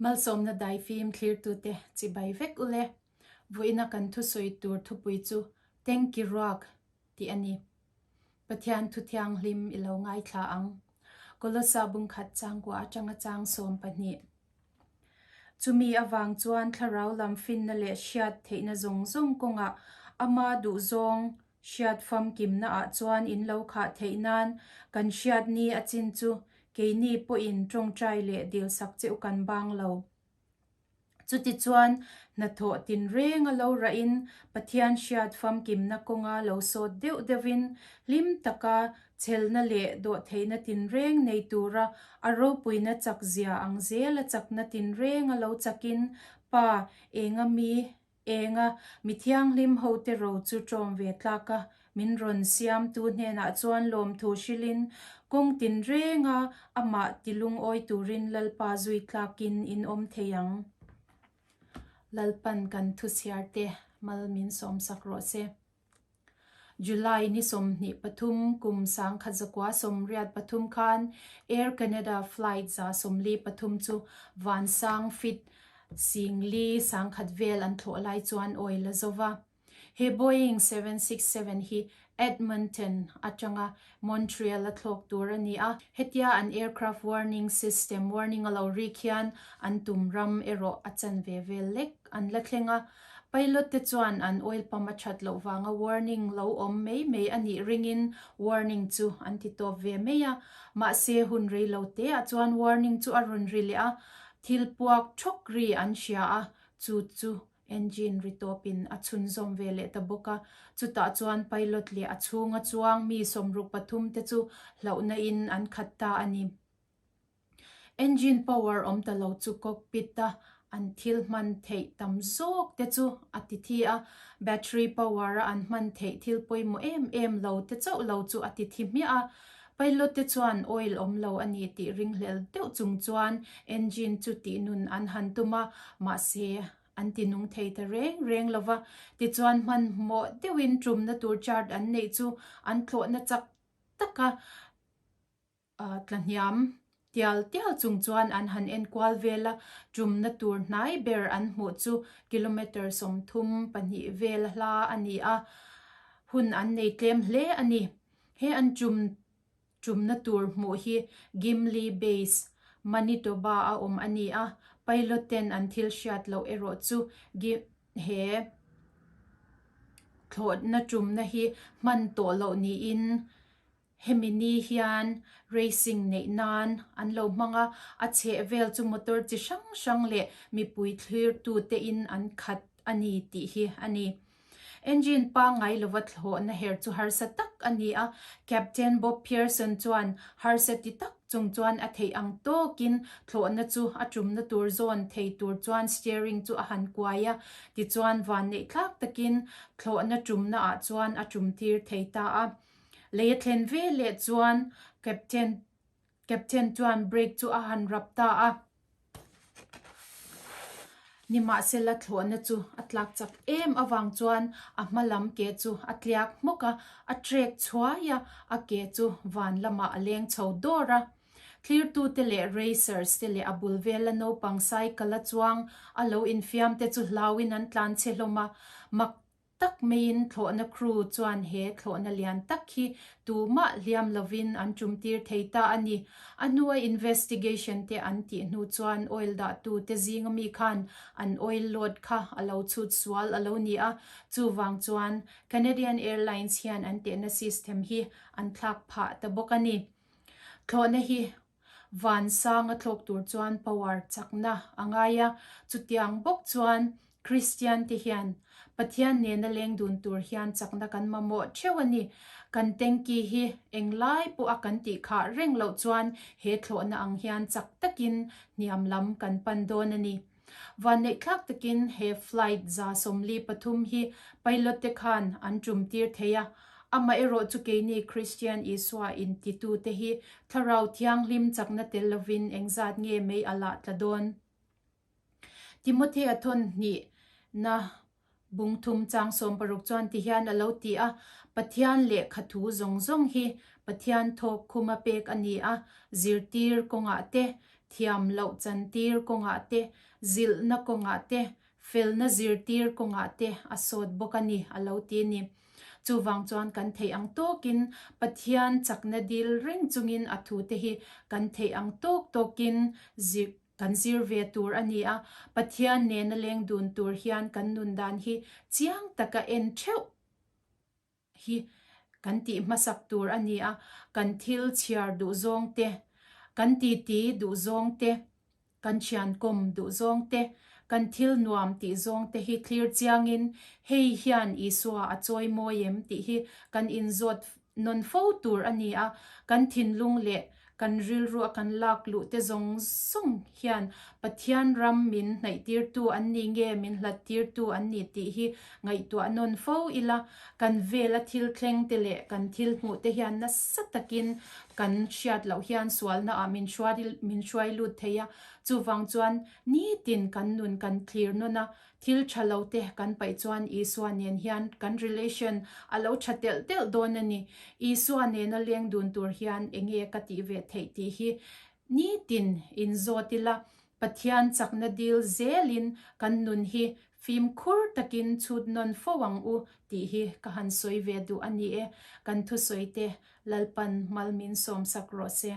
Malsawmna daifim thlirtute chibai vek ule. Vawiina kan thusawi tur thupui chu Tengki Ruak tih a ni. Pathian thu thianghlim i lo ngaithla ang. Kolosa bungkhat changkua atanga chang 12. Chumi avang chuan thlarau lam finna leh hriat theihna zawng zawng kawngah ama duhzawng hriat famkimna ah chuan in lo khah theih nan kan hriat ni a chin chu keini pawhin tawngtai leh dilsak cheu kan bang lo. Chutichuan, hnathawh tinreng a lo rahin Pathian hriat famkimna kawnga lo sawt deuh deuhin hlim taka chhelna leh dawhtheihna tinreng nei tura a ropuina chak zia ang zela chakna tinreng a lo chakin Pa enga mi Enga, mi thianghlim hote ro chu ṭawm ve tlak a, min rawn siamtu hnenah chuan lawmthu hrilhin kawng tinrenga amah tilungawi turin Lalpa zui tlakin in awm thei ang. Lalpan kan thuchhiarte mal min sawmsak rawh se. July ni 23 kum 1983 khan Air Canada flight 143 chu vansang fit 40,000 vel an thlawh lai chuan oil a zo va. He Boeing 767 hi Edmonton atanga Montreal a thlawk tur a ni a, hetia an aircraft warning system warning a lo rik hian an tum ram erawh a chanve vel lek an la thleng a. Pilot te chuan an oil pump a that loh vanga warning lo awm mai mai a nih ringin warning chu an ti tawp ve mai a. Mahse hun rei lo te ah chuan warning chu a rawn ri leh a, thil puak thawk ri an hria a, chu chu engine ri tawpin a chhunzawm ve leh ta bawk a. Chutah chuan pilot leh a chhunga chuang mi 63 te chu hlauhna in an khat ta a ni. Engine power awm ta lo chu cockpit a an thil hman theih tam zawk te chu a ti thi a, battery power a an hman theih thil pawimawh em em lo te chauh lo chu a ti thi hmiah a. Pilot te chuan oil awm lo a ni tih ringhlel deuh chung chuan engine chu tih nun an han tum a, mahse an ti nung thei ta reng reng lo va. Tichuan hmanhmawh deuhin tumna tur chart an neih chu an thlawhna chak tak a. Tlahniam tial tial chung chuan an han en kual vel a, tumna tur hnai ber an hmuh chu kilometre 32 vel hla a ni a, hun an nei tlem hle a ni. He an tum tumna tur hmuh hi Gimli Base, Manitoba a awm a ni a, pilot ten an thil hriat loh erawh chu he thlawhna tumna hi hman tawh loh niin Hemi ni hian racing neih nan an lo hmang a, a chheh vel chu motor chi hrang hrang leh mipui thlirtute in an khat a ni tih hi a ni. Engine pangngai lova thlawhna her chu harsa tak a ni a, Captain Bob Pearson chuan harsa ti tak chung chuan a theih ang tawkin thlawhna chu a tumna tur zawn thei tur chuan steering chu a han kuai a, tichuan vanneih thlak takin thlawhna tumna ah chuan a tumtir thei ta a. Lei a thlen ve leh chuan Captain Captain chuan brake chu a han rap ta a. Nimahsela thlawhna chu a tlak chak em avang chuan a hma lam ke chu a tliak hmawk a, a trek chhuai a, a ke chu van lamah a leng chho dawr a. Thlirtute leh racers te leh a bul vela naupang cycle a chuang a lo infiam te chu hlauin an tlan chhe hlawm a, mak tak maiin thlawhna crew chuan he thlawhna lian tak hi tumah hliam lovin an tumtir thei ta a ni. A hnua investigation te an tih hnu chuan oil dahtu te zinga mi khan an oil load kha a lo chhut sual a lo ni a, chuvang chuan Canadian Airlines hian an tehna system hi an thlak phah ta bawk a ni. Thlawhna hi Vansang a thlawk tur chuan power chakna a ngai a, chutiang bawk chuan Kristian te hian Pathian nena leng dun tur hian chakna kan mamawh theuh a ni. Kan tanky hi englai pawh a kan tih khah reng loh chuan he thlawhna ang hian chak takin hniam lam kan pan dawn a ni. Vanneihthlak takin he flight 143 hi pilot te khan an tum tir thei a, amaherawh chu keini Kristian Isua intitute hi Thlarau Thianghlim chakna tel lovin engzat nge mei a lah tla dawn? Timothea thawn hnih na Bung thum chang 60 chuan ti hian a lo ti a, Pathian lehkha thu zawng zawng hi Pathian thawk khuma pek a ni a, zirtir kawngah te, Thiam loh chantir kawngah te, zilhna kawngah te, felna zirtir kawngah te a sawt bawk a ni, a lo ti a ni. Chuvang chuan kan theih ang tawkin Pathian chakna dil reng chungin a thute hi kan theih ang tawk tawkin zir kan zir ve tur a ni a, Pathian nena leng dun tur hian kan nun dan hi chiang taka en theuh hi kan tih hmasak tur a ni a, kan thil chhiar duh zawng te, kan titi duh zawng te, kan thiankawm duh zawng te, kan thil nuam tih zawng te hi thlir chiangin hei hian Isua a chawi mawi em tih hi kan inzawt nawn fo tur a ni a, kan thinlung leh Kan rilru a kan lak luh te zawng zawng hian Pathian ram min hnaihtirtu an ni nge min hlattirtu an ni tih hi ngaihtuah nawn fo ila, kan vela thil thleng te leh kan thil hmuh te hian nasa takin kan hriat loh hian sualna ah min hruai min hruai lut thei a, chuvang chuan nitin kan nun kan thlir nawn a, Thil tha lo te kan paih chuan Isua nen hian kan relation a lo tha telh telh dawn a ni. Isua nena leng dun tur hian enge ka tih ve theih tih hi nitin inzawt ila, Pathian chakna dil zelin kan nun hi fimkhur takin chhut nawn fo ang u tih hi ka han sawi ve duh a ni e. Kan thusawi te Lalpan mal min sawmsak rawh se.